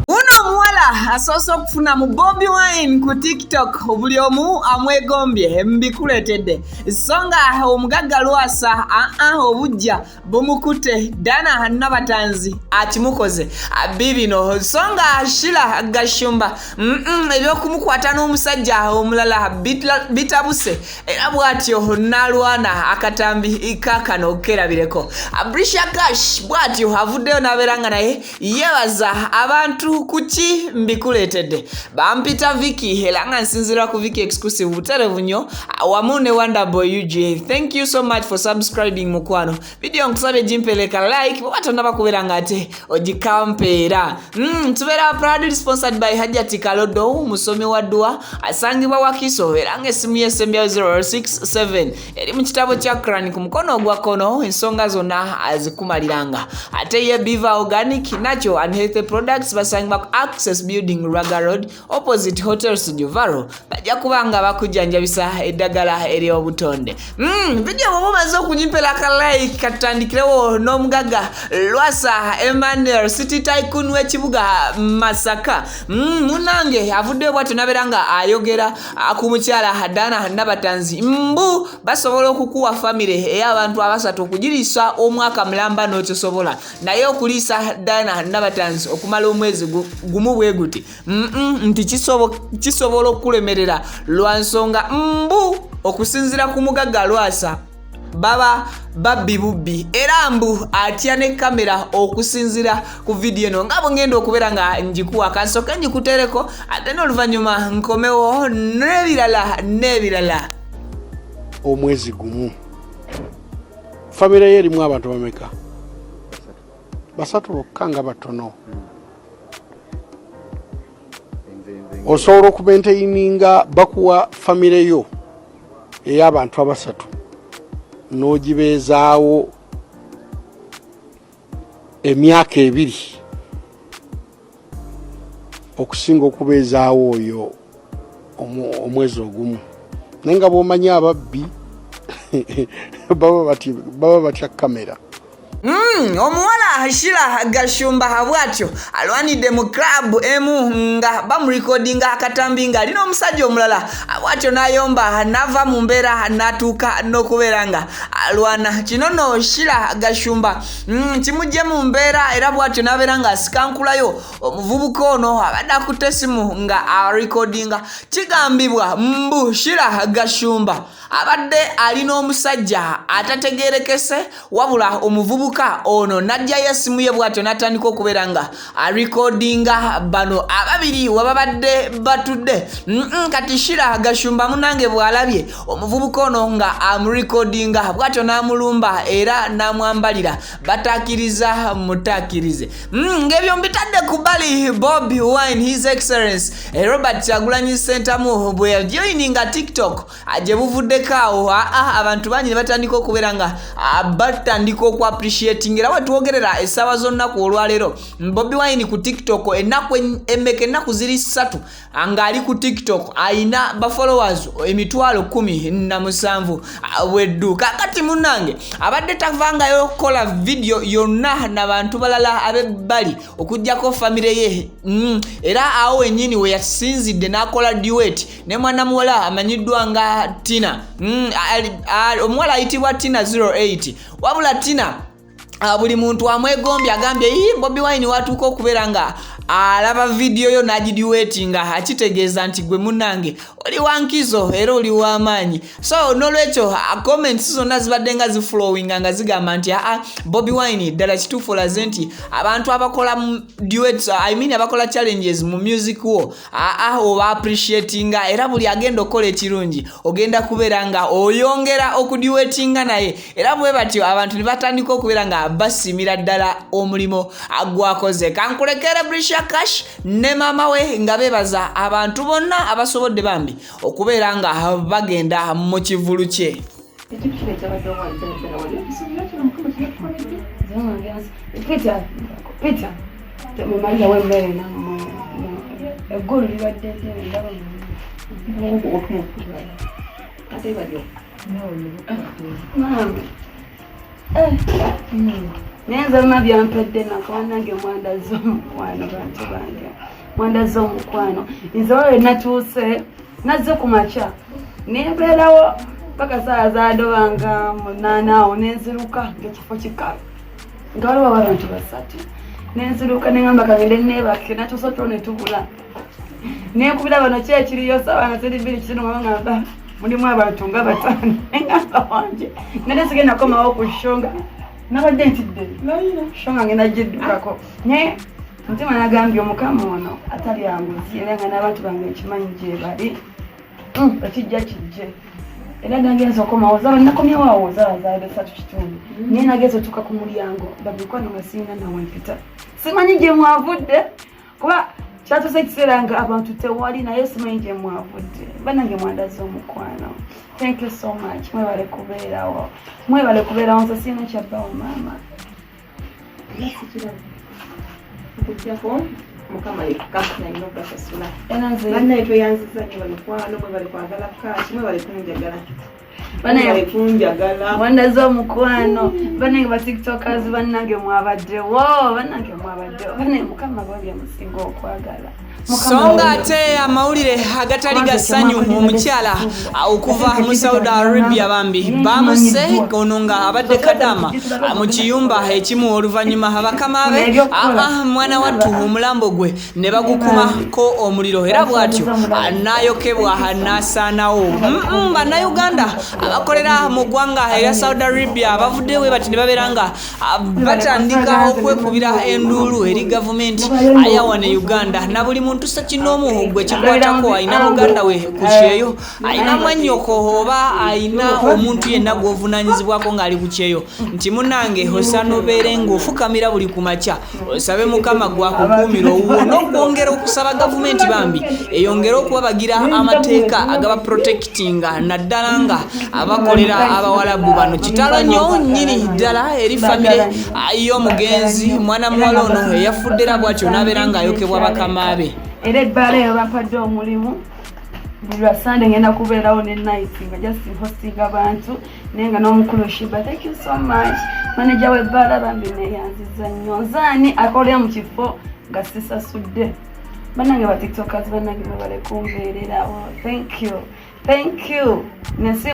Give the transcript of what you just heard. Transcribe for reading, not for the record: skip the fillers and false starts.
Wuno omuwala asoose okufuna mu Bobi Wine ku TikTok, buli omu amwegombye, mbikuleetedde. So nga omugagga Lwasa aa obujja bumukutte, Dana Nabatanzi akimukoze bibino. So nga Shila Gashumba ebyokumukwata n'omusajja omulala bitabuse, era bw'atyo n'alwana akatambi kakano kerabireko. Brisha Cash bw'atyo avuddeyo n'abeera nga naye yebaza abantu. Kuki mbikuleetedde? Bampita Vicky, era nga nsinziira ku Vicky Exclusive buterevu nnyo wamu ne Wonderboy UG. Thank you so much for subscribing. Mukwano, video nkusabye gimpereka like bweba tonnaba kubeera nga ate ogikampeera. Tubeera proudly sponsored by Hajati Kalodo, musomi wa ddua, asangibwa Wakiso, era nga essimu yesembyayo 067, eri mu kitabo kya Quran ku mukono ogwa kkono, ensonga zonna azikumaliranga. Ate ye Biva Organic Natural and Healthy Products basangibwa ku Access Building, Raga Road, opposite Hotel Sujuvaro. Bajja kuba nga bakujjanjabisa eddagala ery'obutonde. Video bwoba omaze okugimpera ka like, katutandikirewo n'omugagga Lwasa Emmanuel, city tycoon w'ekibuga Masaka. Munange avuddeyo bwatyo nabeera nga ayogera ku mukyala Dana Nabatanzi, mbu basobola okukuwa famire ey'abantu abasatu okugiriisa omwaka mulamba n'okisobola, naye okuliisa Dana Nabatanzi okumala omwezi gumu bwe guti, nti kisobola okukulemerera lwa nsonga mbu okusinziira ku mugagga Lwasa baba babbi bubbi, era mbu atya ne kamera okusinziira ku vidiyo eno nga bwengenda okubeera nga ngikuwa. Kansooke ngikutereko, ate n'oluvannyuma nkomewo n'ebirala n'ebirala. Omwezi gumu, famire ye erimu abantu bameka? Basatu bokka, nga batono. Osobola okumaintaininga, bakuwa famire yo ey'abantu abasatu n'ogibeezaawo emyaka 2 okusinga okubeezaawo oyo omwezi ogumu? Naye nga bw'omanyi ababbi baba batya kamera. Omuwala Shila Gashumba bw'atyo alwanidde mu club emu nga bamurekodinga akatambi ng'alina omusajja omulala, bw'atyo n'ayomba n'ava mu mbeera n'atuuka n'okubeera nga alwana. Kino nno Shila Gashumba kimugye mu mbeera, era bw'atyo n'abeera ng'asikankulayo omuvubuka ono abadde akutte essimu nga arekodinga. Kigambibwa mbu Shila Gashumba abadde alina omusajja atategerekese, wabula omuvubuka ono n'ajjayo essimu ye bw'atyo n'atandika okubeera nga arekodinga bano ababiri we babadde batudde. Kati Shira Gashumba munange bw'alabye omuvubuka ono nga amurekodinga, bw'atyo n'amulumba era n'amwambalira bataakiriza mutaakirize. Ng'ebyo mbitadde ku bbali, Bobi Wine, His Excellence Robert Kyagulanyi Sentamu, bwe yajoininga TikTok gye buvuddeko awo, aa abantu bangi ne batandika okubeera nga batandika okuappreciating. Era wetwogerera essaawa z'olunaku olwaleero, Bobi Wine ku TikTok ennaku emmeka? Ennaku ziri 3 ng'ali ku TikTok, ayina bafollowers 117,000 bweddu. Kakati munnange abadde tavangayo okukola vidiyo yonna n'abantu balala ab'ebbali okugjako famire ye. Era awo wennyini we yasinzidde n'akola duet ne mwana muwala amanyiddwa nga Tina, omuwala ayitibwa Tina 08. Wabula Tina buli muntu amwegombye, agambye, "Ii, Bobi Wine watuuka okubeera nga alaba vidiyo yo n'agiduetinga, akitegeeza nti gwe munnange oli wankizo era oli w'amaanyi." So nolwekyo comments zonna zibadde nga ziflowinga nga zigamba nti aa, Bobi Wine ddala kituufu olaze nti abantu abakola duets, I mean abakola challenges mu music wo, aa oba appreciatinga, era buli agenda okukola ekirungi ogenda kubeera nga oyongera okuduetinga naye. Era bwe batyo abantu ne batandika okubeera nga basiimira ddala omulimu gwakoze. Kankulekere Brisha Cash ne maama we nga beebaza abantu bonna abasobodde bambi okubeera nga bagenda mu kivulu kye. Ekintu kino ekyabaddewo wali ddala ddala wali okisuubira kino Mukama kyeyakukoledde? Peter, Peter, mumalirawo emmere nammwe. Eggulu libadde ddene, ndaba. Naye nze bima byampedde nako banange mwandaze omukwano bantu bange mwandaze omukwano nze wawe natuuse nazze ku makya nembeerawo paka saawa zadobanga munaana awo nenziruka ngaekifo kikalu nga waliwo abantu basatu nenziruka nengamba kagende nebake natuuse otulo netubula nenkubira bano ki ekiriyo saawa nga ziri bbiri kitundu nga ngamba mulimu abantu nga bataano engamba wanje nade sigenda komawo ku sho nga nabadde ntidde sho nga ngenda giddukako naye mutima nagambye omukama ono atalya nguzi era nga n'abantu bange nkimanyi gyebali ekijja kijje era nagenza okomawo zaba nakomyewo awo zaba zaade satu kitundu naye nagenza otuuka ku mulyango babikwano nga sirina nawe mpita simanyi gye mwavudde kuba kyatuuse ekiseera nga abantu tewali naye simanyi gye mwavudde. Banange mwandaze omukwano, thank you so much, mwebale kubeerawo, mwebale kubeerawo. Nze sirina kyabbawo maama. Okujjako Mukama yekka nalina okubasasula. Era nze Bannaye tweyanziza nnyo bamikwano, mwebale kwagala kaaki, mwebale kunjagala. Bannaye Mwebale kunjagala. Mwandaze omukwano bannange ba tiktokers, bannange mwabaddewo, bannange mwabaddewo, bannange Mukama bwabye musinga okwagala. So nga ate amawulire agatali ga ssanyu, omukyala okuva mu Saudi Arabia bambi bamuse ono nga abadde kadama mu kiyumba ekimu, oluvannyuma bakama be mwana wattu omulambo gwe ne bagukumako omuliro era bw'atyo n'ayokebwa n'asaanawo. Bannayuganda abakolera mu ggwanga erya Saudi Arabia bavuddewo bati ne babeera nga batandika okwekubira enduulu eri gavumenti ayawa ne Uganda na buli muntu sekinoomu gwe kikwatako. Alina muganda we ku kyeyo, alina mwannyoko, oba alina omuntu yenna gw'ovunaanyizibwako ng'ali ku kyeyo, nti munnange osaana obeere ng'ofukamira buli ku makya osabe Mukama gwakukuumira owuwo, n'okwongera okusaba gavumenti bambi eyongere okubabagira amateeka agaba protectinga, naddala nga abakolera abawalabu bano. Kitalo nnyo nnyini ddala eri famire y'omugenzi mwana muwala ono eyafudde era bw'atyo n'abeera ng'ayokebwa bakama be. Era ebbaala eyo bampadde omulimu buli lwa Sande, ngenda kubeerawo ne night nga just hosting abantu, naye nga n'omukulu Shiba, thank you so much, manager w'ebbaala, bambi neyanziza nnyo. Nzaani akolera mu kifo nga sisasudde? Bannange ba tiktokers, bannange mwebale kumbeererawo, thank you, thank you. Nesi